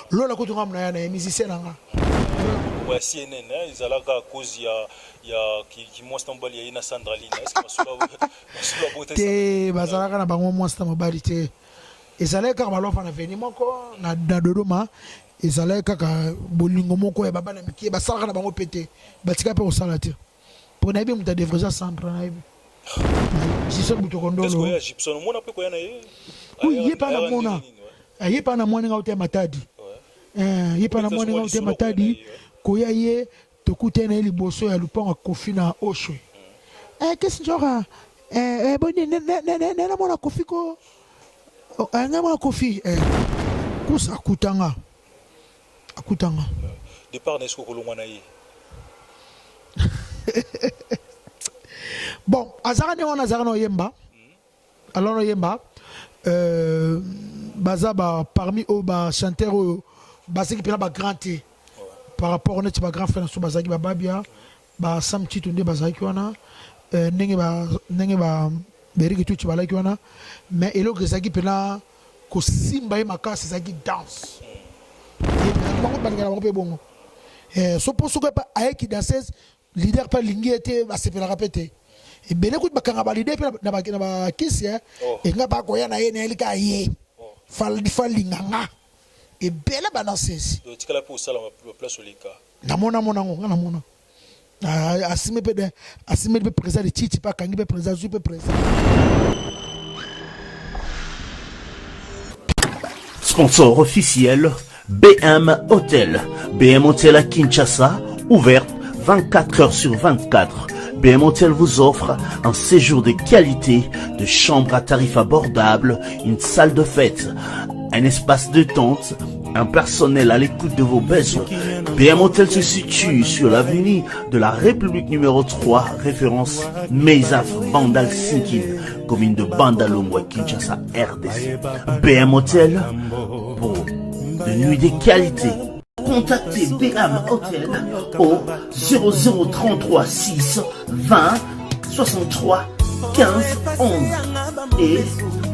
Po Lola kutu nga mnaya na ye musicien na nga. Ya CNN hein, ezalaka à cause ya ya ki, ki mwasi na mobali ya ye na Sandra Lina. Est-ce que masolo masolo abota Te bazalaka na bango mwasi na mobali te. Ezalaki kaka balofa na veni moko na, na Dodoma ezalaki kaka bolingo moko ya babana mikie basalaka na bango pe te batika pe kosala te po nayebi moto adevreza Sandra nayebi Gibson Butokondolo. Est-ce que Gibson omona pe koya na ye? Oui, ye pa na mona. Ye pa na mwana nga uta Matadi. Eh, ye pa na mwana nga uta Matadi. Koya ye tokutana na ye liboso ya lupango Kofi na Oshwe. Eh, qu'est-ce njoka? Eh, eh boni ne ne ne ne na mona Kofi ko. Oh, eh, nga mona Kofi. Eh. Kusa kutanga. Akutanga. Départ na esko kolongwa na ye. Bon, azalaka nde wana azalaka na oyemba. Alors oyemba euh, baza ba parmi oyo ba chanteur oyo bazalaki mpena ba grand te par rapport neti ba grand frère na biso bazalaki ba Babia ba Sam Tshitu nde bazalaki wana euh, ndenge ba ndenge ba Eric Tutshi balaki wana mais eloko ezalaki mpena kosimba ye makasi ezalaki danse bango balingana bango mpe bongo eh, so mpo soki ayeki danseuse leader mpe alingi ye te basepelaka mpe te ebele kutu bakanga ba leader mpe na bakisi eh. oh. Enga bakoya na ye nayeli kaka ye oh. Falinga nga ebele ba danseuse namona mona ngo nga namona asimi mpe asimeli mpe président de chichi mpe akangi mpe président azwi mpe président. Sponsor officiel BM Hotel. BM Hotel à Kinshasa, ouverte 24 heures sur 24. BM Hotel vous offre un séjour de qualité, de chambres à tarif abordable, une salle de fête, un espace de tente, un personnel à l'écoute de vos besoins. BM Hotel se situe sur l'avenue de la République numéro 3, référence Meisaf Bandal Sinkin, commune de Bandalungwa, Kinshasa, RDC. BM Hotel pour de nuits de qualité. Contactez BM Hotel au 0033 6 20 63 15 11 et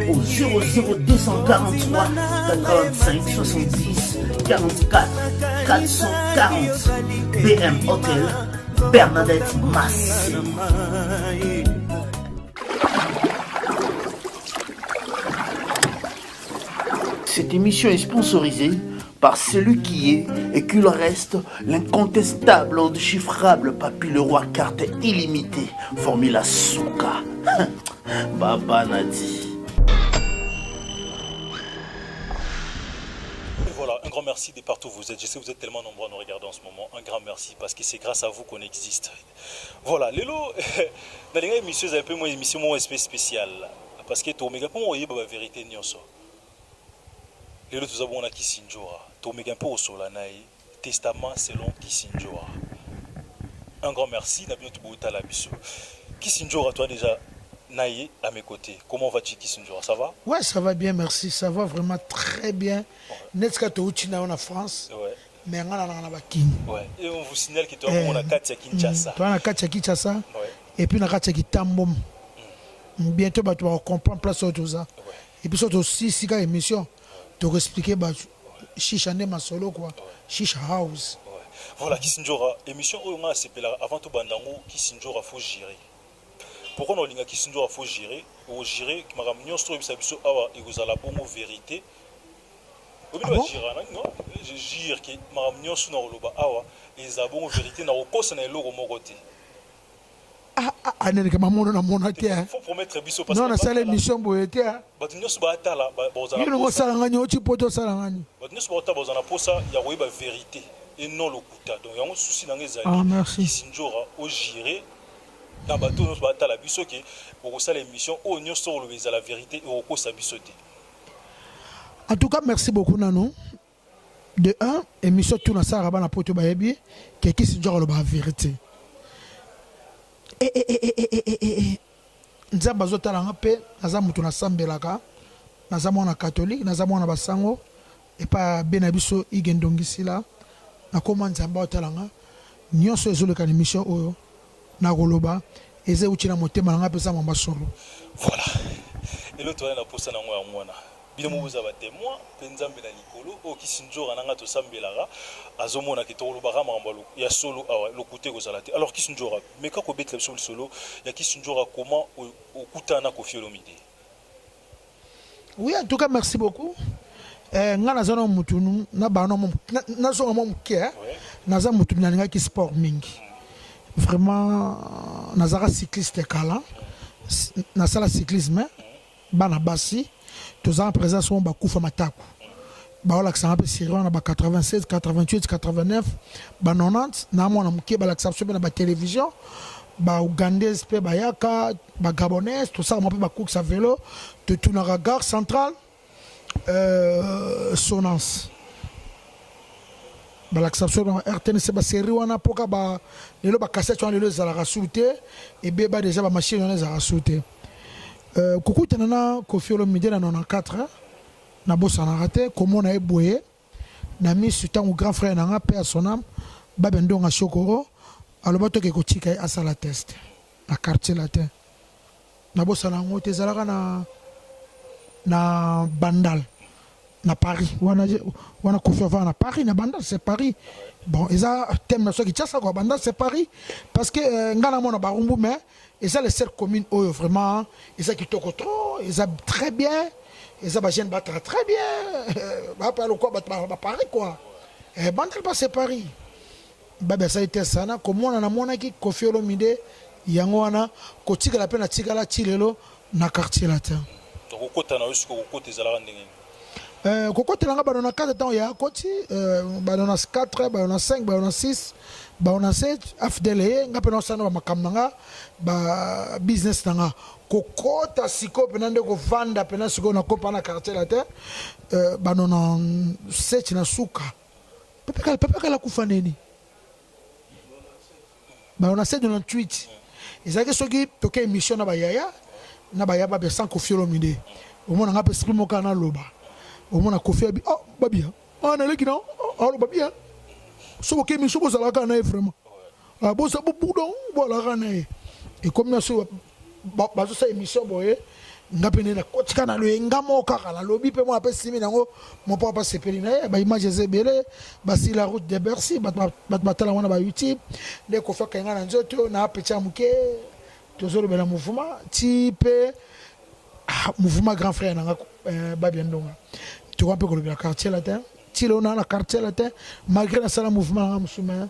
au 00243 85 70 44 440. BM Hotel, Bernadette Massé. Cette émission est sponsorisée par celui qui est et qu'il reste l'incontestable, indéchiffrable Papy le roi carte illimitée, Formula Souka. Baba Nadi. Et voilà, un grand merci de partout où vous êtes. Je sais que vous êtes tellement nombreux à nous regarder en ce moment. Un grand merci parce que c'est grâce à vous qu'on existe. Voilà, lelo, nalinga émission un peu moins émission moins spéciale parce que tomeka mpo oyeba ba vérité nyonso. Lelo toza bongo na Kisindjora, tomeka mpo osola na ye testament selon Kisindjora. Un grand merci na bino tobotala biso. Kisindjora, toi déjà na ye à mes côtés. Comment vas-tu Kisindjora? Ça va? Ouais, ça va bien, merci. Ça va vraiment très bien. Ouais. Net ka touti na en France. Ouais. Mais nga na na bakini. Ouais. Et on vous signale que toi eh, na kati ya Kinshasa. Toi na kati ya Kinshasa. Ouais. Et puis na kati ya Kitambo. Bientôt bato ba comprendre place oyo toza. Ouais. Et puis surtout si sika émission to expliquer bato shisha nde masolo quoi. Shisha house. Ouais. Voilà Kisindjora, émission oyo nga sepela avant to bandango Kisindjora faut gérer. Pourquoi na olinga Kisindjora faut gérer? O gérer makambo nyonso oyo biso awa ekozala bongo vérité. Ah bon? Non, je jure que makambo nyonso na koloba awa ezala bongo vérité na kokosa na eloko moko te. Ah, ah, aneleka mamono na mona te. Faut promettre biso parce que non, nasala émission boye te. Bato nyonso baatala bazala. Yo osala ngani oti poto osala ngani. Bato nyonso baotala bazala na posa ya koyeba vérité et non lokuta. Donc yango souci na nga ezali. Ah, merci. Kisindjora o jure na bato nyonso baatala biso ke okosala émission oyo nyonso oloba ezala vérité okokosa biso te. En tout cas, merci beaucoup Nano. De un, émission tout na sala bana poto bayebi ke Kisindjora aloba vérité. Eh eh eh eh eh eh eh Nzambe azotala nga mpe naza moto nasambelaka, naza mwana catholique, naza mwana basango epai ya be na biso Ige Ndongisila, nakoma Nzambe aotala nga nyonso ezoleka na émission oyo nakoloba eza euti na motema na nga mpe eza mwamba solo. Voilà. Eloko toza na posa nango yango wana. Bino moko boza ba témoin mpe Nzambe na likolo oyo Kisi Nzora na nga tosambelaka azomona ke tokolobaka makambo ya solo awa, lokuta ekozala te. Alors Kisi Nzora, meka kobetela biso lisolo ya Kisi Nzora, comment okutana na Koffi Olomide? Oui, en tout cas, merci beaucoup. Nga naza na mutu na bana nazonga mwa moke, naza mutu nalingaki sport mingi vraiment. Nazalaka cycliste kala, nasala cyclisme. Bana basi toza na présence mo bakufa mataku baolakisanga mpe série wana ba 87, 88, 89, ba 90. Na mwana moke balakisa biso mpe na batélévision, baougandaise mpe bayaka, bagabonnaise. Tosala mwa mpe bacourse ya vélo, totunaka gare centrale, Sonance, balakisa biso na RTNC basérie wana. Mpoka ba lelo bacassette wana lelo ezalaka su te, ebeba déjà, bamachine wana ezalaka su te. Kokutana na Koffi Olomide na 94, nabosanaka te komona ye boye na misu ntango grand frère na nga mpe ya son âme, Babe Ndonga Shokoro, aloba toke kotika ye asala test na Quartier Latin. Nabosana yango te, ezalaka na Bandal na Paris wana. Wana Koffi avant na Paris, na Bandal c'est Paris. Bon, eza thème na soki Kinshasa quoi. Bandal c'est Paris parce que nga na mona Barumbu, mais eza le seul commune oyo vraiment eza kitoko trop, eza très bien, eza bajeune bataka très bien, bapa lokwa bato ba Paris quoi. Bandal pas, c'est Paris. Babe asali te sana komona, namonaki Koffi Olomide yango wana kotikala mpe natikala ti lelo na Quartier Latin. Kokota na yo sikoyo, kokota ezalaka ndenge nini? Kokotela nga bano na 4, ntango ya koti bano na 4, bano na 5, bano na 6, bano na 7, AFDL ye nga mpe naosala na bamakambo na nga, ba business na nga. Kokota sikoyo mpena nde kovanda mpena sikoyo nakopa na Quartier Latin, bano na 7 na suka. Pepe Kala kufa nini, bano na 7, 98 ezalaki. Soki toke émission na bayaya na baya babia sans Koffi Olomide, omona nga mpe esprit moko naloba, omona Koffi abi: "Oh babia, ah naleki na aloba bien." Soki oke émission, bozalaka na ye vraiment, boza bobudon, boalaka na ye. Ekomi na soki bazosala émission boye, nga mpe nde nakotika na loyenga moko kaka nalobi mpe mwana mpe simi nango mopo apa sepeli na ye. Baimage eza ebele, basila route de Bercy, bato batala wana ba YouTube nde Koffi akenga na nzoto na apeti ya moke. Tozolobela mouvement ti mpe mouvement grand frère nanga, Babia Ndonga. Tokoka mpe kolobela Quartier Latin ti lelo naa na Quartier Latin, malgré nasala mouvement nanga mosusu, mais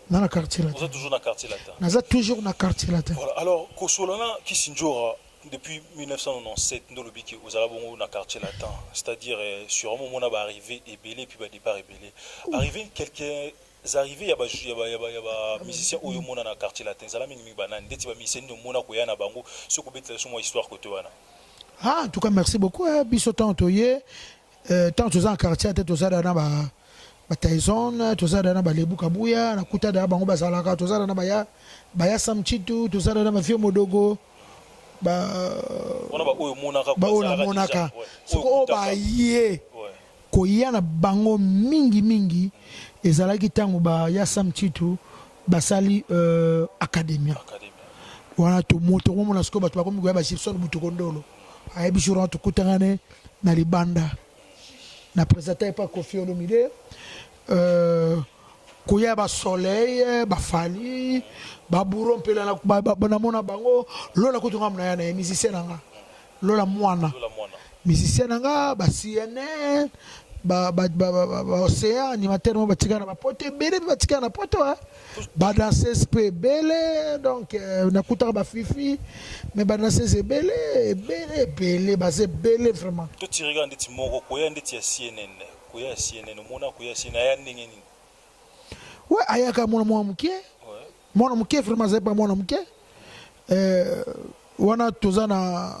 na na Quartier Latin. Oza toujours na Quartier Latin? Naza toujours na Quartier Latin. Voilà. Alors kosola na Kisinjora depuis 1997, nde olobi ke ozala bongo na Quartier Latin, c'est-à-dire sûrement omona baarrivé ebele puis badépart ebele, arrivé quelques arrivé ya bamusicien oyo omona na Quartier Latin. Ezala mingimingi banani? Ndeti bamusicien nini omona koya na bango? Soki obetela biso mwa histoire kote wana. Ah, en tout cas merci beaucoup, eh. Biso ntango toye, ntango toza na quartier te, toza na ba bataison, toza na balebu Kabuya, nakuta da bango bazalaka, toza na baya baya Sam Chitu, toza na bavie Modogo. Wana baoyo omonaka. Baoyo namonaka sikoyo, oyo baye koya na bango mingimingi ezalaki ntango baya Sam Chitu basali Academia wana. Tokomona sikoyo bato bakomi koya, bagibson Butukondolo ayebi jour wana tokutangane na libanda na présenter epa Koffi Olomide, koya basoleil, bafali, baburo mpela namona bango. Lola kutu nga na ya na ye, musicien na nga Lola Mwana, musicien na nga, ba CNN, baocéan, animateur mo batikala na bapoto ebele mpe batikala na poto, badanseuse mpe ebele. Donc nakutaka bafifi, mais badanseuse ebele ebele ebele, baza ebele vraiment. Totirika ndeti moko koya ndeti ya CNN, koya ya CNN, omona koya ya CNN aya ndenge nini? We ayaka mwana mwana moke, mwana moke vraiment, azali pa mwana moke wana. Toza na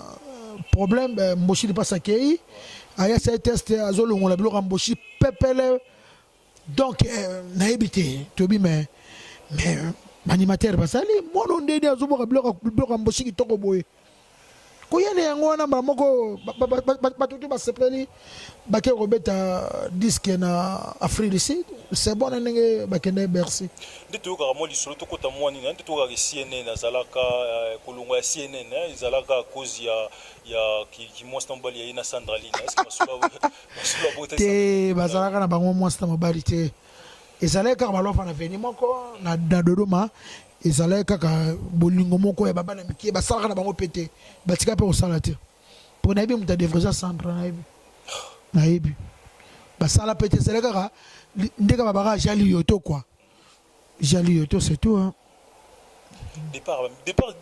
problème, Mboshi lipasi akei, aya asali test, azolongola biloko ya Mboshi pepele. Donc nayebi te, toyebi, mais baanimateur basali mwana ndeni azoboka biloko ya Mboshi kitoko boye. Koyene yango wana, mbala moko bato to basepeli, bake kobeta disque na Afrique du Sud. C'est bon na ndenge bakendaki Bercy. Nde toyokaka mwa lisolo tokota mwa nini nde toyokaka CNN azalaka euh, kolongwa ya CNN hein, ezalaka à cause ya ya kimwasi na mobali ya ye na Sandra Lina. Est-ce que masolo masolo abota te bazalaka na bango mwasi na mobali te ezalaki kaka balofa na veni moko na, na Dodoma ezalaki kaka bolingo moko ya babana mike basalaka na bango mpe te batika mpe kosala te mpo nayebi moto adevraisa Sandra nayebi nayebi basala mpe te ezalaki kaka ndenge babaka jali yoto quoi jali yoto c'est tout hein. Départ départ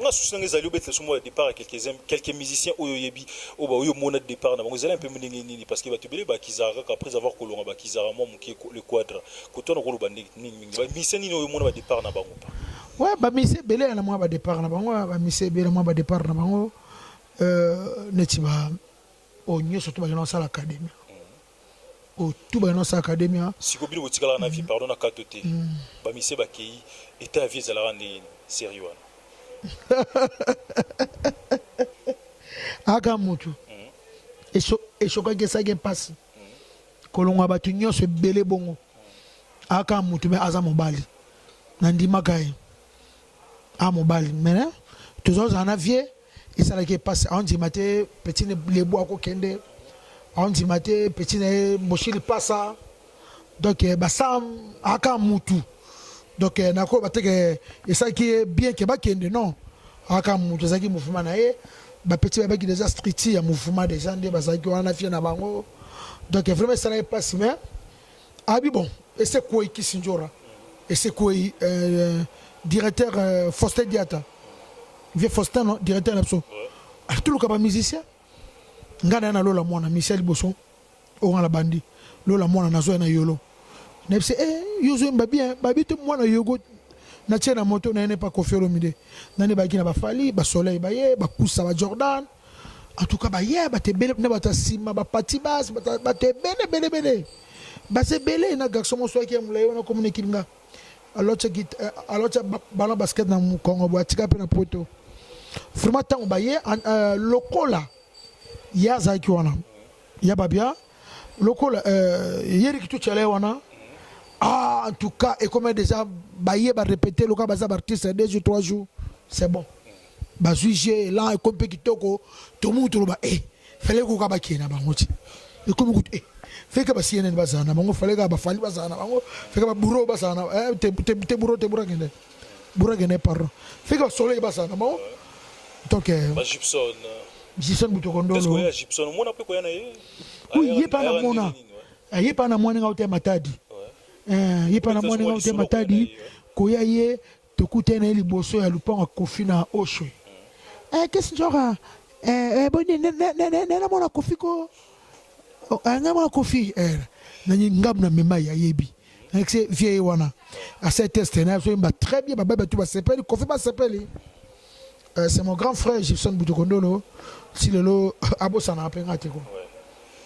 nga susu nanga ezali obetela so mwa départ ya quelques quelques musiciens oyo oyebi oyo baoyo omona départ na bango ezali un peu ndenge nini parce que bato ebele bakizaka kaka après avoir kolonga bakizaka mwa moke le quadra kotwana koloba ndenge nini mingi ba musiciens nini oyo omona ba départ na bango pa. Ouais, ba musiciens ebele na mwa ba départ na bango ba musiciens ebele mwa ba départ na bango euh, neti ba oyo nyonso to bakenda kosala academia oyo tu bakenda kosala academia. Siko bino botikalaka na vie pardon na kato te ba musiciens bakei etat ya vie ezalaka ndenge nini serie wana. Aka mutu eshokaki esalaki mpasi kolongwa bato nyonso ebele bongo aka mutu me aza mobali nandimaka ye a mobali mais tozozala na vie esalaki ye mpasi aondima te petit ne lebu akokende aondima te petit na ye mboshi lipasa donc eh, basa aka mutu donc eh, nakoloba te ke esalaki ye bien ke bakende non aka mutu ezalaki mouvement na ye bapeti bayebaki déjà structure ya mouvement déjà nde bazalaki wana na fie na bango donc eh, vraiment esalaki mpasi mais abi bon ese kwei kisinjora ese kwei euh, directeur euh, Faustin Diata vieux Faustin non directeur na biso atuluka ba musicien ngai na ye na lola mwana musicien liboso oyo nga na bandi lola mwana nazwa na yolo nayebisi eh, yo ozoyemba bien babi te mwana yogo natie na moto na ye ne pa Koffi Olomide nani bayaki na bafali basoleil baye bakusa ba Jordan en tout cas baye bato ebele na bato ya nsima bapati base bato ebele ebele ebele baza ebele na garçon mosusu ayaki ya molai wana komona ekili nga alotya ballon basket na mokongo boye atika mpe na poto vraiment ntango baye euh, lokola ye azalaki wana ya babia lokola euh, yeriki tutyala ye wana ah, en tout cas ekomi déjà baye barépété lokola baza baartiste ya 2 jours 3 jours c'est bon bazwi je elan ekomi mpe kitoko tomungu toloba e eh, fale koka bakee na bango ti ekomi kutu e eh, feke ba cnn bazala na bango fale kaka bafali bazala na bango feke baburo bazala na eh, te, te, te buro te buro akende buro akende pardon feke basoleil bazala na bango donc ba Gibson Gibson Butokondolo ya Gibson omona pe koya na ye oui ye pa na mona ye pa na mwana nga uta Matadi eh ye pa na mwana nga uta Matadi koya ye tokutani na ye liboso ya lupango Kofi na Oshwe eh kesi njoka eh eh boni ne ne ne ne na mona Kofi ko eh nga mona Kofi eh na ngabu na mema ya yebi Exe vieux wana asa test na so yemba très bien ba bato basepeli Kofi basepeli Euh, c'est mon grand frère Gibson Butokondolo si lelo abosana mpe nga te ko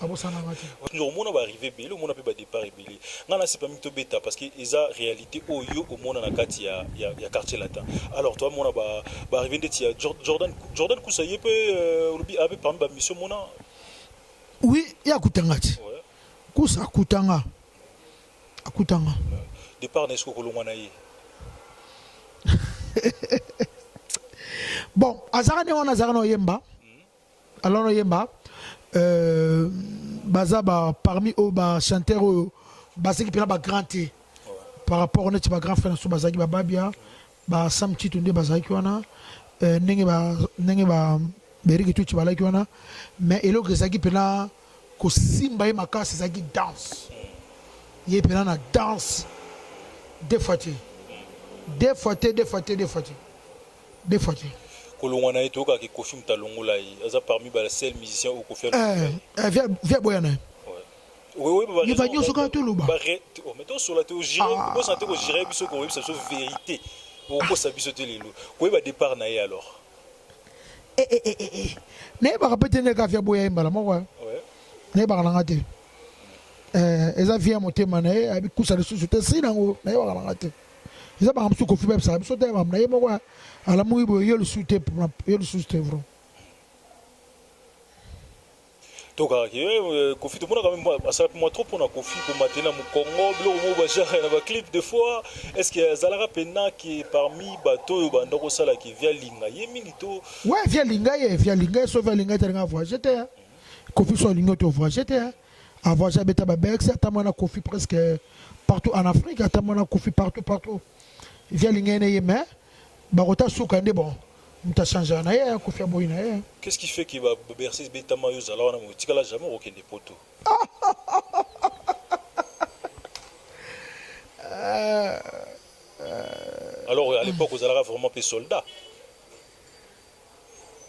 abosana nga te omona baarrive ebele omona mpe badépart ebele ngai nasepa mingi tobeta parce que eza réalité oyo omona na kati ya, ya, ya quartier latin alors toamona baarrive ndeti ya Jordan, Jordan Kusa ye mpe euh, olobi abe parmi bamission omona oui ye akutanga ti ouais. Kusa akutanga akutanga départ na esko kolongwa na ye bon azalaka nde wana azalaka na oyemba alors na oyemba euh, baza ba parmi oyo bachanteur oyo bazalaki mpena bagrand te par rapport neti bagrand frère na biso bazalaki bababia basam tito nde bazalaki wana euh, ndenge ba ndenge ba beriki tuti balaki wana mais eloko ezalaki mpena kosimba ye makasi ezalaki danse ye mpena na danse deux fois te deux fois te deux fois te deux fois te deux fois te kolongwa na ye toyokaka Kofi moto alongola ye aza parmi ba seul musicien oyo Kofi eh, eh, via boya na ye yeba nyonso kaka toloba tosola te obosana te kogire biso koyebisa biso vérité okokosa biso te lelo koyeba départ na ye alors eh, eh, eh, eh, eh. Nayebaka mpe te ndeka via boya ye mbala moko nayebaka nanga te eh, eza vie ya motema na ye abikusa lisusu te si nango nayebaka nanga te eza makambo mosusu Kofi bayebisaka biso te makambo na ye moko alamuki boye ye lisusu te ye lisusu te vraiment. Tokaka ke Koffi tomonaka meme asala mpe mwa trop mpona Koffi komata ye na mokongo biloko moko bagenre na baclip des fois. Est ce que azalaka mpena ke parmi bato oyo banda kosala ke via linga ye mingi to? Ouais, via linga ye, via linga ye, so via linga ye talinga voyage te. Koffi so alingi to voyage te. A voyage abeta ba Bercy, ata mwana Koffi presque partout en Afrique, ata mwana Koffi partout partout. Via linga ye na ye, mais bakota suka nde bon. Moto achangea na ye, Koffi aboyi na ye. Qu'est-ce qui fait que ba Bercy betama yo zala wana mo tikala jamais okende poto? Alors à l'époque ozalaka vraiment pe soldat.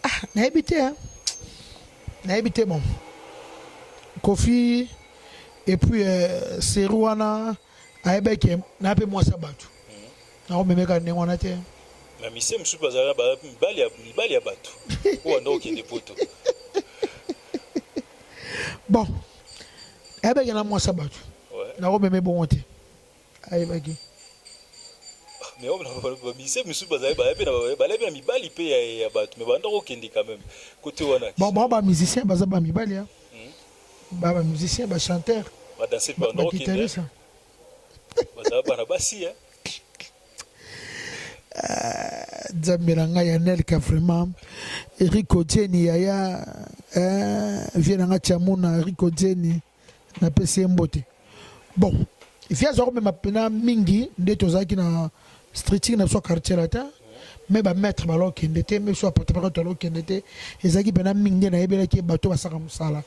Ah, nayebi te hein. Nayebi te bon. Koffi et puis Seru wana ayebaki na pe mwasi ya bato. Nakomemeka ndenge wana te. Mais mise mosusu bazala ba mibali ya mibali ya bato oyo banda kokende poto. Bon, ayebaki na mwasi ya bato. Nakomeme bongo te. Ayebaki. Mais oyo mise mosusu bazali bayebi na mibali pe ya bato mais banda kokende quand même côté wana. Bon, ba ba musicien baza ba mibali ya. Ba ba musicien ba chanteur. Ba danser pe banda kokende. Bazala bana basi hein. Nzambe na ngai ya Nelka vraiment Rico Jenny yaya vie na ngai Chamuna Rico Jenny napesi ye mbote. Bon, vie azwa komema mpena mingi nde tozalaki na streeting na biso quartier latin me bamaître balokende te me biso baporte-parole tolokende te ezalaki mpena mingi nde nayebelaki ye bato basaka mosala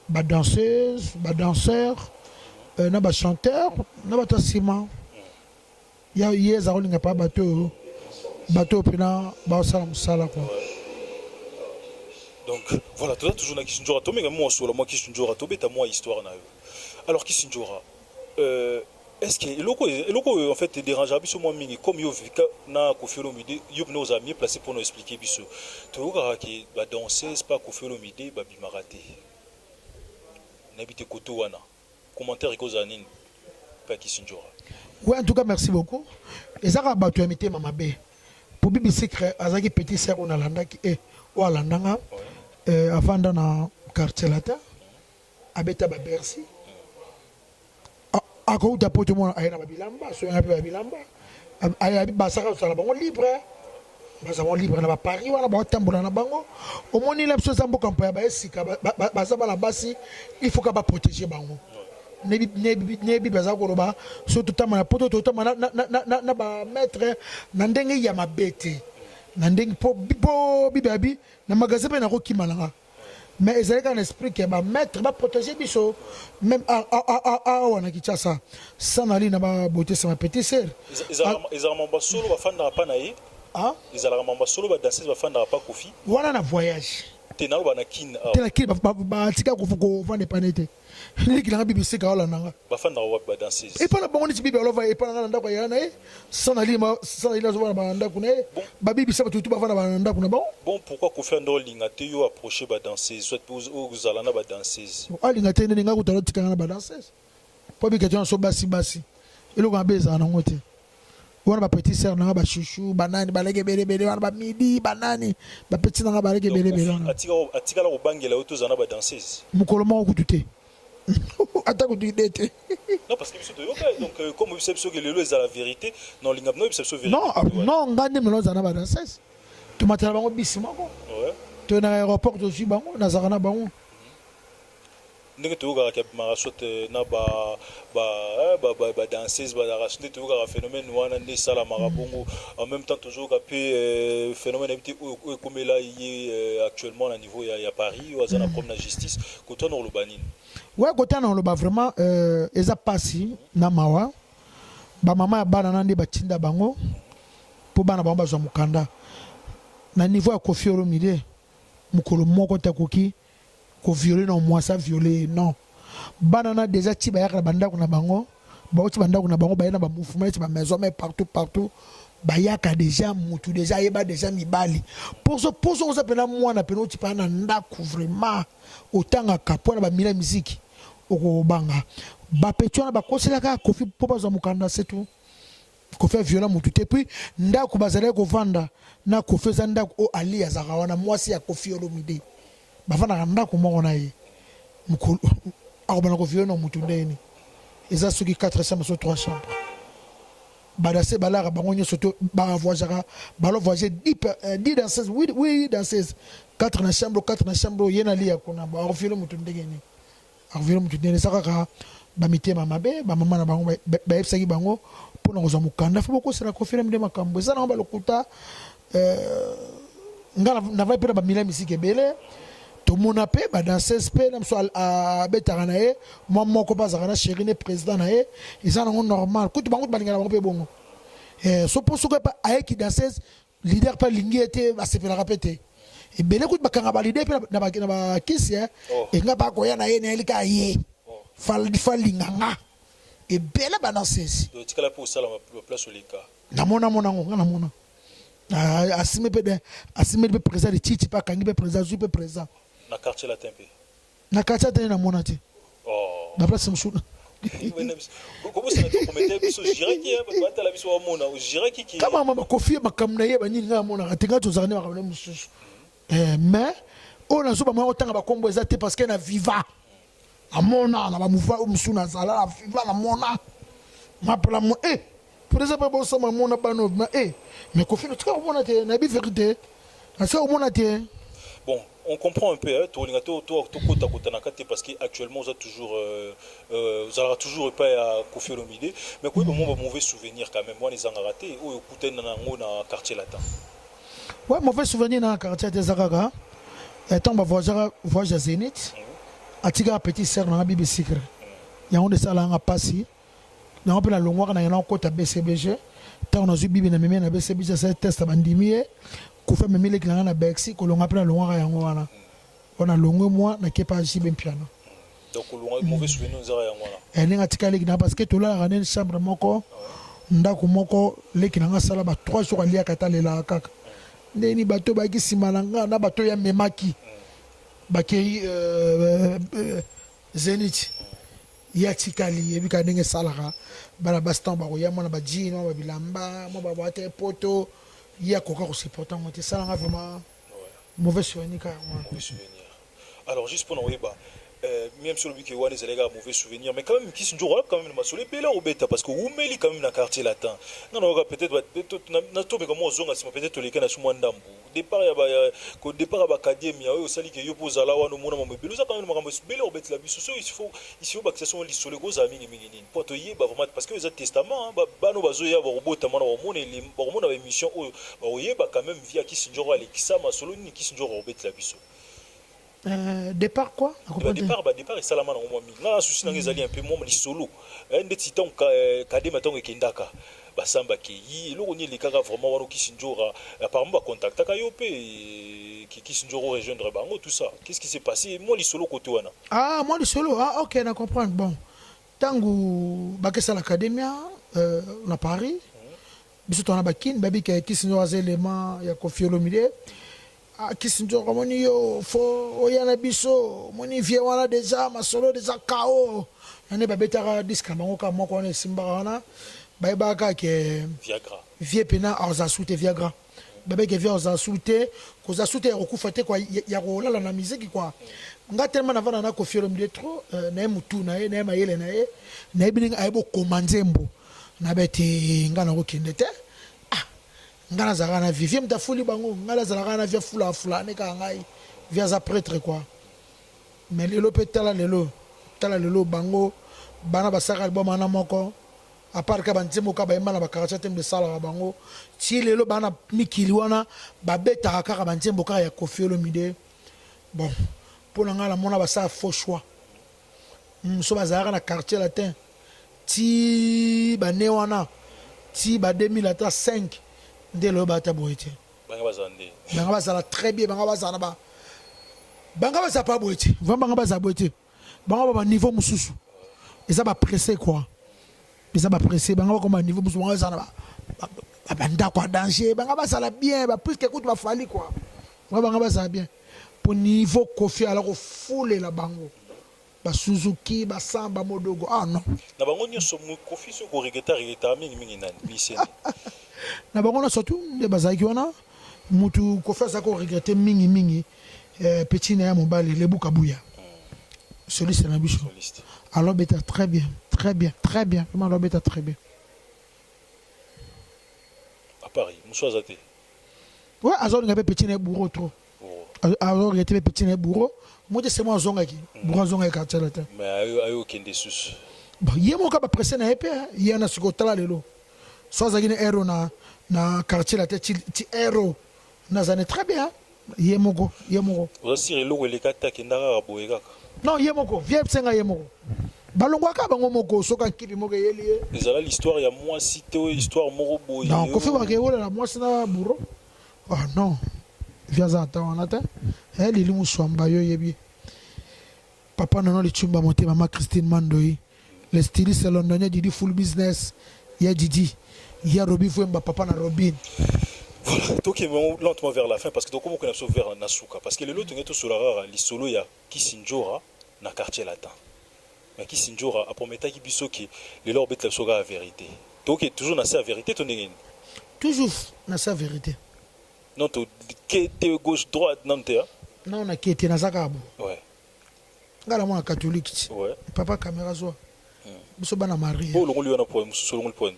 badanseuse badanseur na bachanteur na bato ya nsima ya ye eza kolinga mpa bato oyo bato oyo mpena baosala mosala quoi. Donc voilà, toza toujours na Kisindjora, tomenga mwa solo mwa Kisindjora, tobeta mwa histoire na yo. Alors Kisindjora, est-ce que eloko eloko oyo en fait dérange biso mwa mingi comme yo vika na Koffi Olomide, yo pena oza mieux placé pour nous expliquer biso. Toyokaka ke ba danseuse pa Koffi Olomide babimaka te. Nayebi te koto wana. Commentaire ekozala nini pa Kisindjora? Ouais, en tout cas merci beaucoup. Ezaka bato ya mitema mabe. Po Bibi Secret azaki petit sœur oyo nalandaki e oyo alandanga avanda na quartier latin abeta ba Bercy. Akouta poto mona aye na babilamba soyanga mpe babilamba basaka kosala bango libre baza bango libre na baparis wana baotambola na bango omoni na biso eza mboka mpaya baesika baza bana basi il faut ka baprotege bango nebi baza koloba so totamba na poto totamba na bamaître na ndenge ya mabe te na ndenge po bibabi na magasin mpe nakokima nanga. Mais ezali kaka na esprit ke ba maître ba protéger biso même awa na Kinshasa sans nali na ba beauté c'est ma petite sœur. Ezalaka mamba solo bafandaka pa na ye. Ah? Ezalaka mamba solo ba danseuse bafandaka pa Koffi. Wana na voyage. Te naloba na Kin awa. Te na Kin batika kovanda epa na ye te. Leki nanga Bibi Seka olanda nga. Bafandaka wapi ba danseuse? Epa na bango neti Bibi alova epa na nga na ndako ya yaya na ye. Sans nali sans nali nazovanda ba ndako na ye. Ba Bibi sa bato tout bavanda ba ndako na bango. Bon pourquoi Koffi ando olinga te yo approcher ba danseuse soit ozala na ba danseuse? Alinga te ndenge nga kutu alotika nga na ba danseuse. Po bika tona so basi basi. Eloko mabe ezala nango te. Wana ba petit sœur nanga ba chouchou banani baleke ebele ebele wana ba midi banani ba petit nanga baleke ebele ebele wana. Atikala kobangela yo tozala na ba danseuse? Mokolo moko kutu te. Ata kutu idée te. Non parce que biso toyoka donc comme biso biso ke lelo ezala vérité non linga no biso biso vérité. Non non nga nde melo na ba danseuse. Tomatela bango bisi moko. Ouais. To na aéroport tozwi bango nazaka na bango. Ndenge toyokaka ke abimaka soit na ba ba ba ba danseuse bazalaka nde toyokaka phénomène wana nde esalamaka bongo en même temps tozoyoka pe phénomène nayebi te oyo ekomela ye actuellement na niveau ya Paris oyo aza na problème na justice kotana oloba nini? Ouais, kotana oloba vraiment eza pasi na mawa ba mama ya bana na nde batinda bango po bana bango bazwa mokanda na niveau ya Koffi Olomide mokolo moko te akoki ko violer non mwasi a violer ye non bana na dejà ti bayaka na bandako na bango bauti bandako na bango baye na ba mouvement neti ba maison mais partout partout bayaka dejà mutu dejà ayeba dejà mibali poso poso oza pena mwana pena oti pena na ndako vraiment otangaka mpo na bamila miziki okobanga bapeti wana bakoselaka Koffi mpo bazwa mokanda c'est tout. Koffi a viola mutu te puis ndaku bazalaki kovanda na Koffi eza ndaku oyo Ali azalaka wana mwasi ya Koffi Olomide bavandaka ndaku moko na ye. Mokolo akobanda kovioler na motu ndenge nini? Eza soki 4 chambre so 3 chambre, badase balaka bango nyonso to bavoyageaka, balo voyage 10 danseuse, 8 danseuse, 4 na chambre, 4 na chambre, ye na lia kuna. Akovioler motu ndenge nini? Akovioler motu ndenge? Eza kaka bamitema mabe. Bamama na bango bayebisaki bango mpona kozwa mokanda, fo bokosela kofile nde makambo eza nango balokuta. Nga navai mpe na bamila misiki ebele, tomona mpe badanseuse mpe na mosu abetaka na ye mwa moko mpe azalaka na chéri ne président na ye, eza nango normal. Kutu bango balingana bango mpe bongo. So mpo soki mpe ayeki danseuse, leader mpe alingi ye te, basepelaka mpe te. Ebele kutu bakanga baleader mpe na bakisi enga bakoya na ye, nayeli kaka ye falinga nga. Ebele badanseuse. Tikala mpe osala place oleka. Namona mona ngo, nga namona asime mpe, asimeli mpe président de titi mpe akangi mpe président, azwi mpe président. Na Quartier Latin mpe? Na Quartier Latin namona te, na place mosusu. Kobosana te, promete biso giraki, batala biso bamona giraki. Kama bakofi makambo na ye banini, ngai amonaka te. Ngai tozalaka nde makambo na mosusu, mais oyo nazoba mwa kotanga bakombo eza te, parce que na viva namona na bamouvement oyo mosusu nazala na viva, namona mapela mo e président mpe bosama mona bano e, mais Kofi tika komona te, nayebi vérité, natika komona te. Bon, on comprend un peu, hein, tolinga to to to kota kota na kati, parce que actuellement vous toujours vous aurez toujours pas à Koffi Olomide, mais quoi, bon, mauvais souvenir quand même, moi les raté oyo kuta na nango na Quartier Latin. Ouais, mauvais souvenir na quartier te eza kaka ntango bavoyageaka, voyage ya Zénith, atikaka petit sœur nanga Bibi Secret. Yango nde esalanga mpasi. Yango mpe nalongwaka na yana okota BCBG. Ntango nazwi Bibi na memi na BCBG, asali test, bandimi ye. Kofi amemi leki na ngai na Bexi kolonga mpe nalongwaka. Yango wana wana longwe mwa nakepa JB Mpiana. Donc mauvais souvenir ezaka yango wana? Ndenge atika leki na, parce que tolalaka nini, chambre moko, ndako moko. Leki na ngai asala ba 3 jours aliaka ata alelaka kaka ndeni bato bayaki nsima na nga na bato oyo amemaki bakei Zénith, ye atikali. Yebi kaka ndenge esalaka bana basi, ntango bakoya mwana bajeans, mwa babilamba, mwa babwate poto, ye akoka kosupporter yango te. Esalanga vraiment mauvais souvenir kaka yango wana. Mauvais souvenir. Alors, juste mpona koyeba, même si olobi ke wana ezalaki kaka mauvais souvenir, mais quand même Kisi Nzora quand même na masolo ebele akobeta, parce que umeli quand même na Quartier Latin. Nga nayoka peut-être natobeka mwa ozonga nsima, peut-être toleka na su mwa ndambu départ ya départ ya baacademia oyo osali ke yo mpo ozala wana, omona mambo ebele. Oza quand même makambo ebele okobetela biso. So il faut bakisa so lisolo ekozala mingimingi nini mpo toyeba vraiment, parce que eza testament. Bana bazoya, bakobota mwana, bakomona baémission oyo, bakoyeba quand même vie ya Kisi Nzora alekisa. Masolo nini Kisi Nzora akobetela biso? Départ quoi? Départ, badépart esalama nango mwa mingi. Nga na souci nanga ezali un peu mwa lisolo ndeti ntango kadema, ntango ekendaka basamba kei, eloko nini elekaka vraiment wana? Kisi Nzora apparemment bacontactaka yo mpe Kisi Nzora rejoindre bango, tout ça, qu'est-ce qui s'est passé? Mwa lisolo kote wana. Ah, mwa lisolo, ah ok, na comprendre. Bon, ntango bakesala academia na Paris, biso twana bakini babika Kisi Nzora aza élément ya Kofi Olomide. Ah, Kisi Nzora, omoni yo fo oya na biso, omoni vie wana déjà masolo déjà kao nane babetaka disque na bango kaka moko wana esimbaka wana, bayebaka kaka ke vie mpena aza su te. Viagra babeke vie aza su te, koza su te ya kokufa te kua, ya kolala na miziki kua. Nga tellement navanda na Kofi Olomide trop, na ye mutu na ye, na ye mayele na ye, nayebi ndenge ayebi okoma nzembo. Nabe te, nga nakokende te. Ah, nga nazalaka na vie, vie moto afuli bango, ngai nazalaka na vie afula afula ne kaka ngai, vie aza prêtre quoi. Mais lelo mpe tala lelo, tala lelo bango bana basalaka album wana moko, à part ka banzembo kaka bayemba na baquartier te, esalaka bango ti lelo. Bana mikili wana babetaka kaka banzembo kaka ya Kofi Olomide. Bon, mpo na ngai namona basala faux choix. So bazalaka na Quartier Latin ti bane wana ti ba 2000 ata 5 nde lelo bata boye te. Banga bazala nde. Banga bazala très bien, banga bazala na ba banga bazala pa boye te. Vraiment banga bazala boye te, bango ba baniveau mosusu, eza bapresse quoi, eza bapresse. Bango bakoma niveau mosusu, bango bazala na bandako ya danger, bango bazala bien bapuisque kutu bafali quoi. Bango bazala bien po niveau Kofi ala kofulela bango basuzuki basamba modogo, ah non. Na bango nyonso, Kofi soki koregretter, regretter mingimingi nani miseni? Na bango nyonso tu nde bazalaki wana, mutu Kofi azalaki koregretter mingimingi, petit na ya mobali Lebuka Buya. Soliste na biso. Soliste. Alors beta très bien, très bien, très bien. Vraiment alors beta très bien. À Paris, mosusu aza te. Ouais, azolinga mpe petit na ye bourreau trop. Azolinga te mpe petit na ye bourreau. Moi te, c'est moi azongaki. Bourreau azongaki Quartier Latin. Mais ayo ayo okende susu. Bon, ye moko bapresse na ye mpe, ye wana sikoyo tala lelo. So azalaki na ero na Quartier Latin ti ti ero nazane très bien. Ye moko, ye moko. Oza sire eloko eleka te, akenda kaka boye kaka. Non, ye moko, vieux senga ye moko. Balongwaka bango moko soki akipi moko eyeli ye. Ezala l'histoire ya mwasi te, oyo histoire moko boye. Non, Kofi bake olela mwasi na bourreau. Ah non. Vieux aza ata wana te. Eh Lili Muswamba yo yebi. Papa Nono Lichumba Motema ma Christine Mandoi. Le styliste londonien Didi Full Business. Ya Didi. Ya Robi Vwemba papa na Robin. Voilà, tokende lentement vers la fin parce que tokoma okende biso vers na suka, parce que lelo tonge tosola kaka lisolo ya Kisinjora na Quartier Latin. Mais Kisinjora aprometaki biso ke lelo akobetela biso kaka vérité. Toke toujours na se ya vérité to ndenge nini? Toujours na sa vérité. Non, to ke te gauche droite nanu te, hein? Non, na ke te, naza kaka bo. Nga na mwana catholique ti. Papa caméra zwa. Biso bana Marie. Po olongoli wana point mosusu, olongoli point.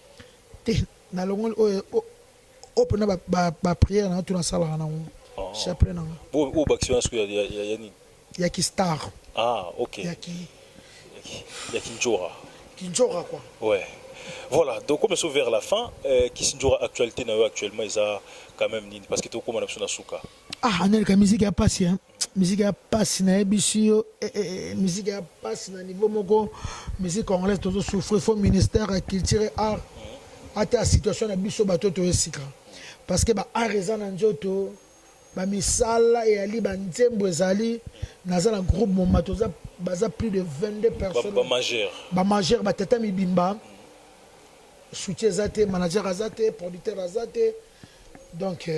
Te, nalongoli oyo oyo mpena baprière na nga tu nasalaka nango. Chapelet na nga. Bo oyo bakisi wana sikoyo ya nini? Ya ki star. Ah, ok. Ya ki Ya Kinjora. Kinjora quoi. Ouais. Voilà, donc comme ça vers la fin, Kisinjora, actualité na yo actuellement eza quand même nini? Parce que tokoma na biso na suka. Ah, anelka musique ya pasi, hein. Musique ya pasi na yebisi yo, eh, eh, eh, musique ya pasi na niveau moko, musique congolaise tozo souffrir, faut ministère ya culture et art ata situation na biso bato to esika. Parce que ba art eza na nzoto, ba misala eyali, ba nzembo ezali, naza na groupe moma toza baza plus de 22 personnes. Ba majeur. Ba majeur, ba tata mibimba. Soutien eza te, manager aza te, producteur aza te. Donc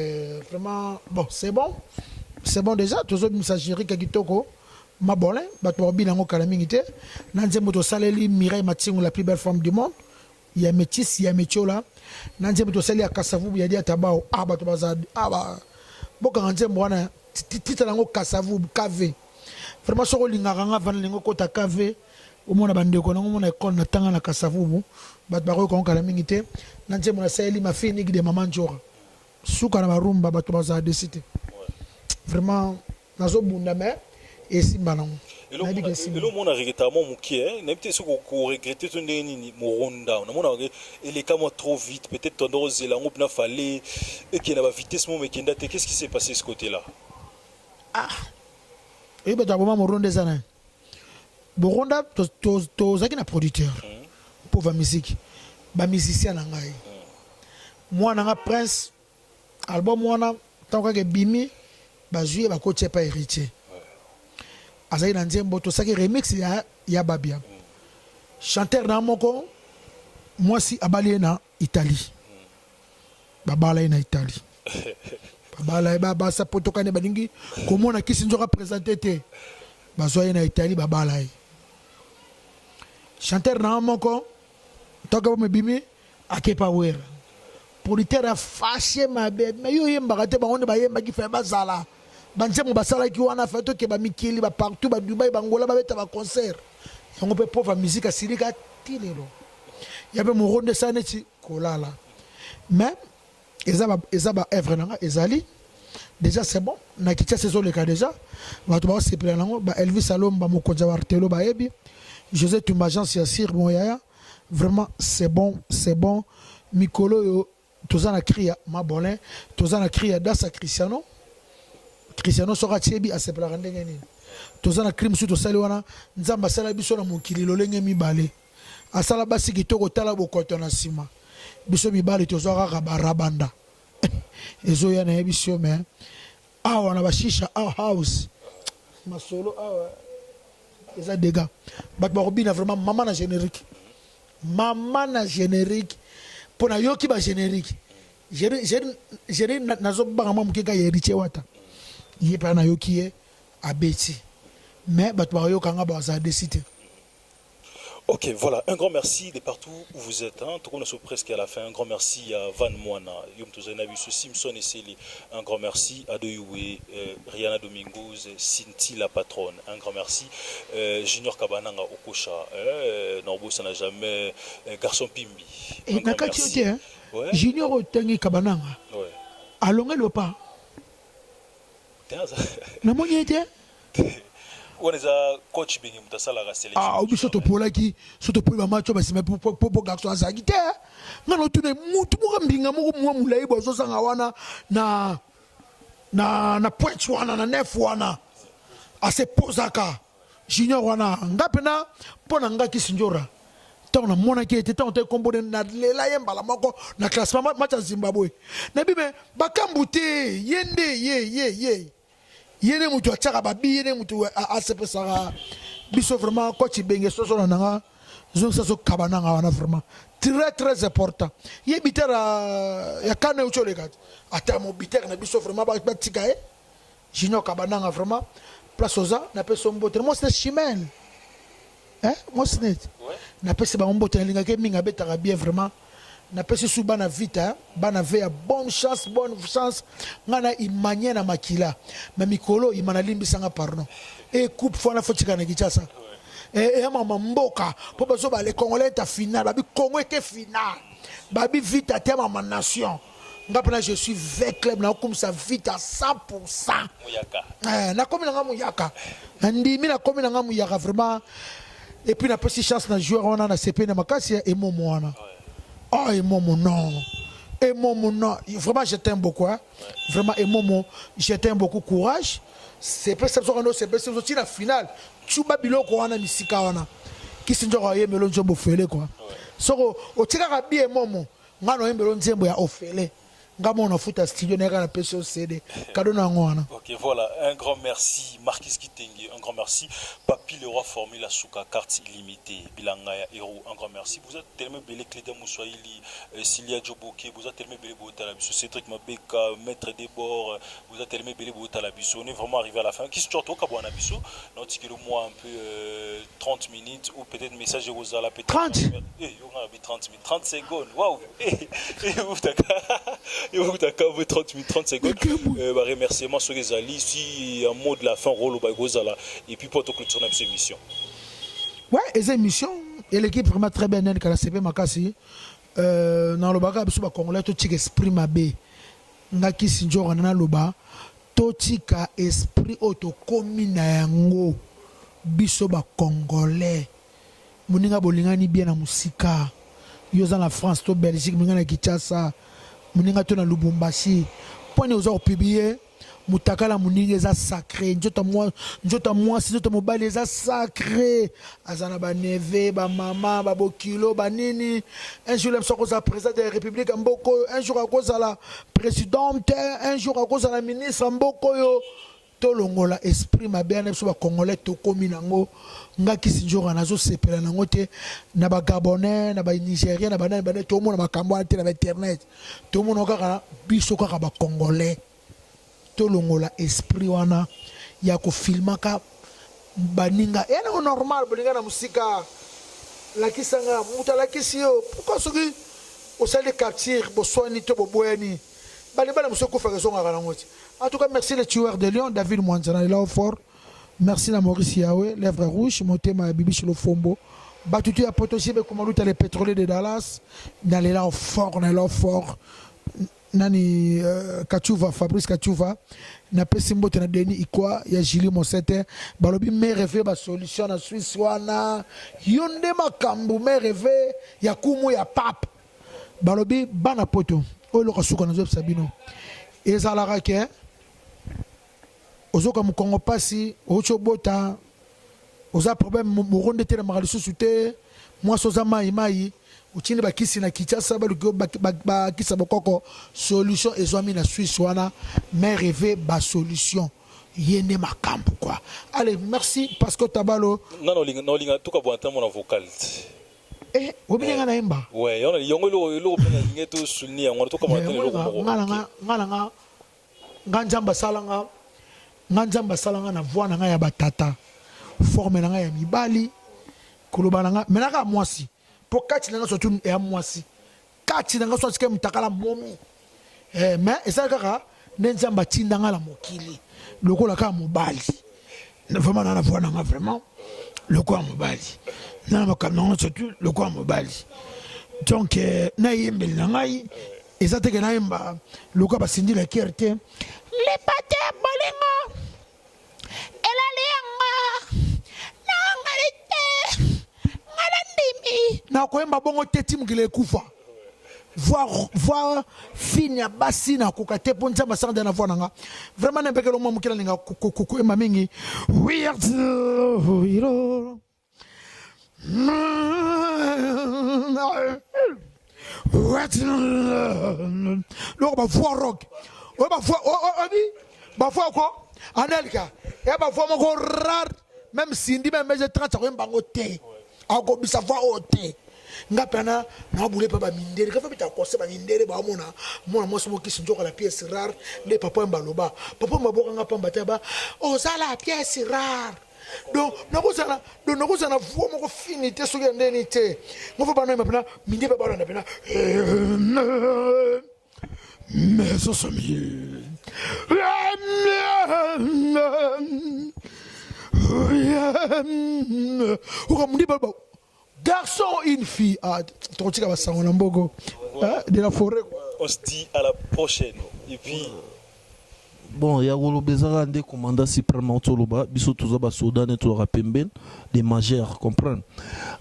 vraiment bon, c'est bon. C'est bon déjà, tozobimisa générique ya kitoko. Mabolin, bato bakobina yango kala mingi te. Na nzembo tosaleli Mireille Matingu, la plus belle femme du monde. Ya métis, ya métiola. Na nzembo tosali ya Kasavubu ya Dia Tabao. Ah bato baza ah ba bokanga nzembo wana titre yango Kasavubu KV. Vraiment soko olingaka nga vana lingo kota KV. Omona bandeko nango, omona école na tanga na Kasavubu. Bato bakoyoka yango kala mingi te. Na nzembo nasaleli ma fille unique de Maman Njora. Suka na barumba bato bazala desi te. Vraiment nazobunda mais esimba nango. Nayebi ke esimba. Elo mona regrettaka mwa moke, hein? Nayebi te soki koregrete to ndenge nini. Moronda namonaka eleka mwa trop vite, peut-être tondo kozela yango mpena fale ekende na bavitesse mo mekenda te. Qu'est-ce qui s'est passé ce côté là? Ah, oyebi bato ya boma moronda eza nani? Boronda tozalaki na producteur pauvre musique, bamusicien na ngai, mwana nga Prince, album wana ntango kaka ebimi, bazwi ye bakoti epa Héritier, azalaki na nzembo tosalaki remix ya Babia. Chanteur na moko mwasi abali ye na Italie, babala ye na Italie, babala ye basa potokani, balingi komona kisi nzoka présente te, bazwa ye na Italie, babala ye. Chanteur na moko ntango bomo ebimi akepa Wera, producteur afashe mabe, me yo oyembaka te, bango nde bayembaki fe bazala banzembo basalaki wana fe tokeba mikili bapartout, badubai, bangola, babeta baconcert yango mpe pauvre musique asilika ti lelo ya mpe moro nde esala neti kolala. Mais eza ba œuvre na nga ezali déjà, c'est bon, na Kinshasa ezoleka déjà, bato baosepela nango. Ba Elvis Alomba, mokonzi ya Bartelo, bayebi José Tumba, agence ya Sir Moyaya. Vraiment c'est bon, c'est bon. Mikolo oyo toza na cri ya Mabolin, toza na cri ya Dasa Cristiano. Cristiano soki atiebi asepelaka ndenge nini. Toza na cri mosusu tosali wana: Nzambe asala biso na mokili lolenge mibale, asala basi kitoko, tala bokoto na nsima, biso mibali tozwa kaka barabanda. Ezoya, nayebi yo, mais awa na bashisha house masolo awa eza dégâts, bato bakobina vraiment. Mama na générique, mama na générique, mpo nayoki bagénérique générique, nazobanga mwa moke kaka ya Héritier Wata, ye mpe nayoki ye abeti, mais bato bakoyoka nga bazala desi te. Ok, voilà. Un grand merci de partout où vous êtes. Hein. Tout comme nous sommes presque à la fin. Un grand merci à Van Moana, Yom Tozenabiso, Simpson et Seli. Un grand merci à Doyoué, Rihanna Domingos, Cinti la patronne. Un grand merci. Junior Kabananga Okosha. Norbo, ça n'a jamais. Garçon Pimbi. Un grand merci. Hein? Ouais. Junior Otangi Kabananga. Ouais. Alonga le pas. Namoni ete. Wana eza coach Bengi moto asalaka sélection. Ah, biso topolaki so topoli bamatch oyo basima po garçon azalaki te. Nga na otuna mutu moko mbinga moko mwa molai bo azozanga wana na na na pointe wana na nef wana asepozaka junior wana. Nga mpena mpo na nga Kisinjora, ntango namonaki ete ntango te kombo nalela ye mbala moko na classement match ya Zimbabwe, nayebi me bakambu te. Ye nde ye ye nde moto atiaka babi, ye nde moto asepesaka biso vraiment. Coach Benge, soso na nanga zongisa sokaba nanga wana, vraiment très très important. Ye buteur ya kano euti oleka te, ata mobuteur na biso vraiment batika ye. Junior Kabananga, vraiment place oza, napesi yo mbote. Mwasi na Chimene, mwasi neti napesi bango mbote, nalingaki mingi, abetaka bien vraiment. Napesi su bana Vita, bana ve ya bonne chance, bonne chance. Ngai na imanie na makila me mikolo ima, nalimbisanga, pardon. E coupe fwana fo tika na Kinshasa eya mama mboka mpo bazoba le Congolais ta final babi Congo eke final babi Vita te mama nation. Nga mpena je suis V Club, nakokumisa Vita 100. Nakomi nanga muyaka, nandimi nakomi nanga muyaka vraiment. Et puis napesi chance na joueur wana na sepe na makasi ya Emomo wana. Oh, Emomo, non, Emomo, non, vraiment je t'aime beaucoup, hein. Vraiment Emomo, je t'aime beaucoup, courage. Sepesa biso kando, sepesa biso tina finale. Tuba biloko wana misika wana kisi nzoko ayembelo nzembo ofele quoi. Soko otikaka bi Emomo, nga na oyembelo nzembo ya ofele, nga mona futa studio nayaka na pesi yo CD kado na yango wana. Ok, voilà, un grand merci Marquis Kitenge, un grand merci Papi le roi Formule Suka, carte illimitée, Bilanga ya Héros, un grand merci. Vous êtes tellement belé Cléda Mouswahili, Cilia Djoboke, vous êtes tellement belé Botala Biso, Cédric Mabeka, Maître Debord, vous êtes tellement belé Botala Biso. On est vraiment arrivé à la fin. Qui se tient toi, Biso? Non, moi un peu 30 minutes ou peut-être message Rosala peut-être. 30? Eh, on a 30 minutes, 30 secondes. Waouh! Eh, eh, 30 minutes, 30 secondes. Bah, remerciement sur les alliés. Si un mot de la fin, rôle au et puis pour clôturer cette émission. Ouais, et cette émission, et l'équipe vraiment très bien, la CP Makasi. Dans le bagage, biso Congolais, tout esprit mabe. Ngaki sinjora na loba, totika esprit oyo tokomi na yango biso Bacongolais. Moninga bolingani bien na mosika, yo oza na France to Belgique, moninga na Kinshasa, moninga to na Lubumbashi, mponi oza kopublier mutakala moninga? Eza sacré. Nzoto mwasi, nzoto mobali eza sacré. Aza na baneveux, bamama, babokilo, banini. Un jour lemso akozala président de la République ya mboka oyo, un jour akozala présidente, un jour akozala ministre ya mboka oyo. Tolongola esprit mabe wana biso Bacongolais tokómi nango. Nga kisi nzoka nazosepela nango te. Na Bagabonais, na Banigérien, na banani banani, tomona makambo wana te na bainternet, tomona kaka biso kaka Bacongolais. Tolongola esprit wana ya kofilmaka baninga. Eya nango normal, bolinga na mosika, lakisanga moto alakisi yo. Pourquoi soki osali capture, boswani to boboyani, balibala mosu ekufaka, ezongaka nango ti? En tout cas, merci le tueur de lion David Mwanzana lela fort. Merci na Maurice Yawe, lèvre rouge, motema ya Bibi Lofombo, batutu ya Potosi bekumaluta, les pétroliers de Dallas, nalela fort, nalela fort. Nani Kachuva, Fabrice Kachuva, napesi mbote na Denis Ikwa ya Julie Mosete. Balobi mereve basolution na Suisse wana, yo nde makambo mereve ya kumu ya pape. Balobi bana poto oyo eloko suka nazoyebisa bino ezalaka ke ozoka mokongo mpasi, outi obota, oza problème moko nde telemaka lisusu te, mwasi oza mai mai, otindi bakisi na Kinshasa, baluki bakisa bokoko, solution ezwami na Suisse wana. Mais rêve basolution, ye nde makambo quoi. Allez, merci parce que tabalo. Nga naolinga tuka bwana ntango na vocal. Eh, obini nga nayemba. Ouais, yango eloko mpe nalingi tosouligner yango wana, tokamona te eloko moko. Nga na nga na nga nga Nzambe asalanga nga, Nzambe asalanga na voix na ngai ya batata, forme na ngai ya mibali. Koloba na nga mais naka mwasi po kati na nga surtout ya mwasi kati na nga soit ke mutakala momi eh, mais eza kaka nde Nzambe atinda nga na mokili lokola kaka mobali vraiment na na voix na nga vraiment lokola mobali na na makambo na nga surtout lokola mobali donc eh, nayembeli na ngai eza teke nayemba lokola basindi la kiere te lipate bolingo elali yanga nangali te nga na ndimi nakoyemba bongo te ti mokili ekufa voir voir fine ya basi nakoka te mpo nzambe asanga nde na voi na nga vraiment nembekelo mwa moke nalinga koyemba mingi loko bavoi rock oyo bavoi obi bavoi ko anelka ya bavoi moko rare même sindi même mege 30 akoyemba yango te akobisa voi oyo te nga mpena nabule mpe bamindele kafa bita kose bamindele baomona mwana mwasi mokisi nzoka la pièce rare nde papa oyo baloba papa oyo babokanga pamba te ba oza la pièce rare donc nakozala donc nakozala na voix moko fini te soki ya ndeni te ngo fo bana mpena minde mpe balanda mpena mesosomi okamundi baloba garçon une fille ah, tokotika basango na mboko de la forêt. On se dit à la prochaine et puis Bon, ya koloba eza kaka nde commandant suprême auti oloba biso toza basoda nde tozalaka pembeni de majeur comprendre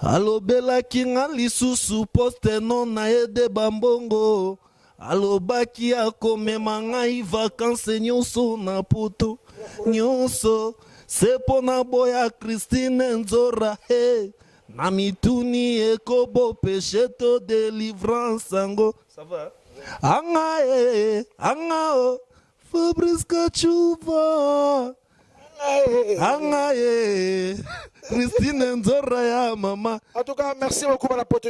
alobelaki nga lisusu poste non na ye de bambongo alobaki akomema ngai vacances nyonso na poto nyonso se mpo na boya Christine Nzora he na mituni ekobo peshe to delivrance yango ça va anga e anga o Fabrice Kachuva anga e Christine Nzora ya mama. En tout cas, merci beaucoup, la poto.